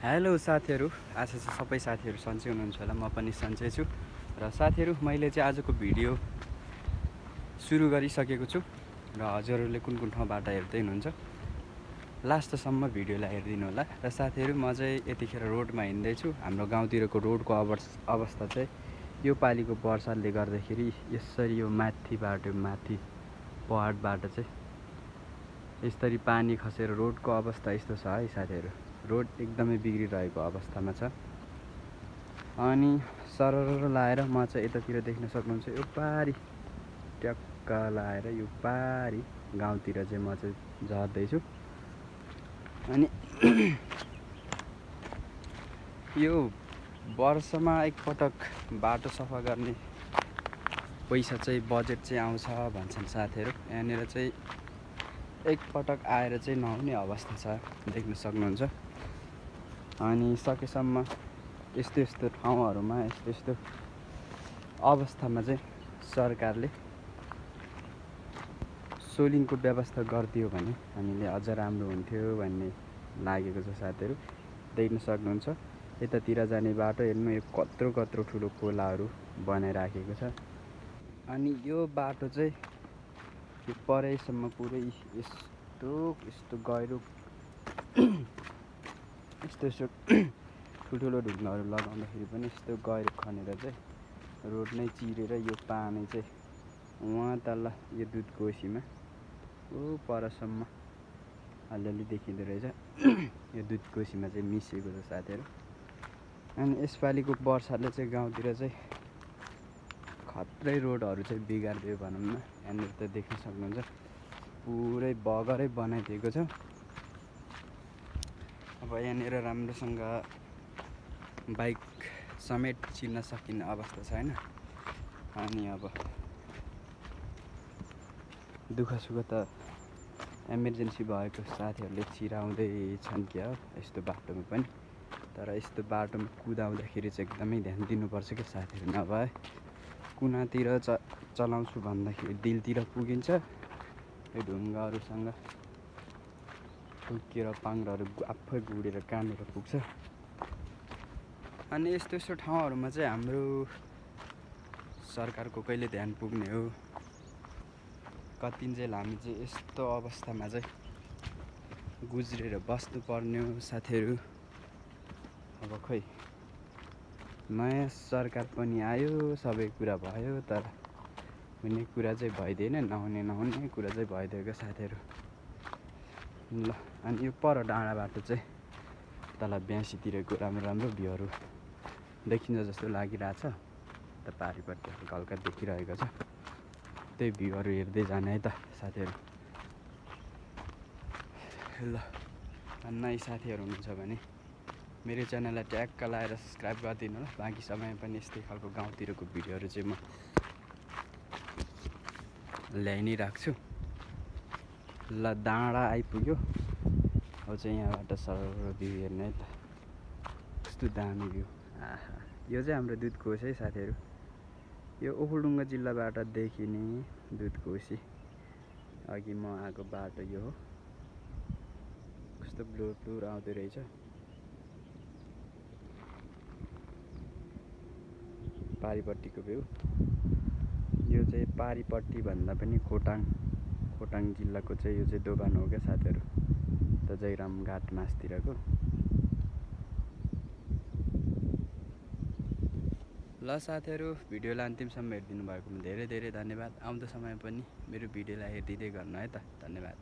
Hello साथीहरू, आशा छ सबै साथीहरू सन्चै हुनुहुन्छ होला। म पनि सन्चै छु। र साथीहरू, मैले चाहिँ आजको भिडियो सुरु गरिसकेको छु र हजुरहरूले कुन कुन ठाउँबाट हेर्दै हुनुहुन्छ लास्टसम्म भिडियोलाई हेरिदिनु होला। र साथीहरू, म चाहिँ यतिखेर रोडमा हिँड्दैछु। हाम्रो गाउँतिरको रोडको अवस्था चाहिँ यो पालिको वर्षाले गर्दाखेरि यसरी यो माथि पहाडबाट चाहिँ यसरी पानी खसेर रोडको अवस्था यस्तो छ है साथीहरू। रोड एकदमै बिग्रिरहेको अवस्थामा छ। अनि सरर लाएर म चाहिँ यतातिर देख्न सक्नुहुन्छ, यो पारी ट्याक्क लाएर यो पारी गाउँतिर चाहिँ म चाहिँ झर्दैछु। अनि यो वर्षमा एकपटक बाटो सफा गर्ने पैसा चाहिँ बजेट चाहिँ आउँछ भन्छन् साथीहरू। यहाँनिर चाहिँ एकपटक आएर चाहिँ नहुने अवस्था छ, देख्न सक्नुहुन्छ। अनि सकेसम्म यस्तो ठाउँहरूमा यस्तो अवस्थामा चाहिँ सरकारले सोलिङको व्यवस्था गरिदियो भने हामीले अझ राम्रो हुन्थ्यो भन्ने लागेको छ साथीहरू। देख्न सक्नुहुन्छ यतातिर जाने बाटो हेर्नु, यो कत्रो ठुलो खोलाहरू बनाइराखेको छ। अनि यो बाटो चाहिँ यो परेसम्म पुरै यस्तो गहिरो यस्तो ठुल्ठुलो ढुङ्गाहरू लगाउँदाखेरि पनि यस्तो गहिरो खनेर चाहिँ रोड नै चिरेर यो पानी चाहिँ वहाँ तल यो दुधकोसीमा परसम्म अलिअलि देखिँदो रहेछ। यो दुधकोसीमा चाहिँ मिसिएको छ साथीहरू। अनि यसपालिको वर्षाले चाहिँ गाउँतिर चाहिँ खत्रै रोडहरू चाहिँ बिगारिदियो भनौँ न। यहाँनिर त देख्न सक्नुहुन्छ पुरै बगरै बनाइदिएको छ। अब यहाँनिर राम्रोसँग बाइक समेत चिर्न सकिने अवस्था छैन। अनि अब दुःख सुख त इमर्जेन्सी भएको साथीहरूले चिराउँदै छन् क्या हो यस्तो बाटोमा पनि। तर यस्तो बाटोमा कुदाउँदाखेरि चाहिँ एकदमै ध्यान दिनुपर्छ क्या साथीहरू। नभए कुनातिर चलाउँछु भन्दाखेरि दिलतिर पुगिन्छ। यो ढुङ्गाहरूसँग ठुकेर पाङ्ग्राहरू आफै गुडेर कहाँनिर पुग्छ। अनि यस्तो ठाउँहरूमा चाहिँ हाम्रो सरकारको कहिले ध्यान पुग्ने हो। कतिन्जेल हामी चाहिँ यस्तो अवस्थामा चाहिँ गुज्रेर बस्नुपर्ने हो साथीहरू। अब खोइ नयाँ सरकार पनि आयो, सबै कुरा भयो, तर हुने कुरा चाहिँ भइदिएन, नहुने कुरा चाहिँ भइदिएको साथीहरू। ल, अनि यो पर डाँडाबाट चाहिँ तल ब्यासीतिरको राम्रो भ्यूहरू देखिन्छ जस्तो लागिरहेछ। त पारिपट्टि हल्का देखिरहेको छ, त्यही भ्यूहरू हेर्दै जाने है त साथीहरू। ल, नयाँ साथीहरू हुनुहुन्छ भने मेरो च्यानललाई ट्याक्क लाएर सब्सक्राइब गरिदिनु होला। बाँकी समय पनि यस्तै खालको गाउँतिरको भिडियोहरू चाहिँ म ल्याइ नै राख्छु। ल, डाँडा आइपुग्यो। अब चाहिँ यहाँबाट सरर भ्यू हेर्ने है त, कस्तो दामी भ्यू। आहा, यो चाहिँ हाम्रो दुधकोसी है साथीहरू। यो ओखलढुङ्गा जिल्लाबाट देखिने दुधकोसी। अघि म आएको बाटो यो हो। कस्तो ब्लुर आउँदो रहेछ। पारिपट्टिको भ्यू यो चाहिँ पारिपट्टि भन्दा पनि खोटाङ जिल्लाको चाहिँ यो चाहिँ दोभान हो क्या साथीहरू। त जयराम घाट मास्तिरको। ल साथीहरू, भिडियोलाई अन्तिमसम्म हेरिदिनु भएकोमा धेरै धन्यवाद। आउँदो समय पनि मेरो भिडियोलाई हेरिदिँदै गर्नु है त। धन्यवाद।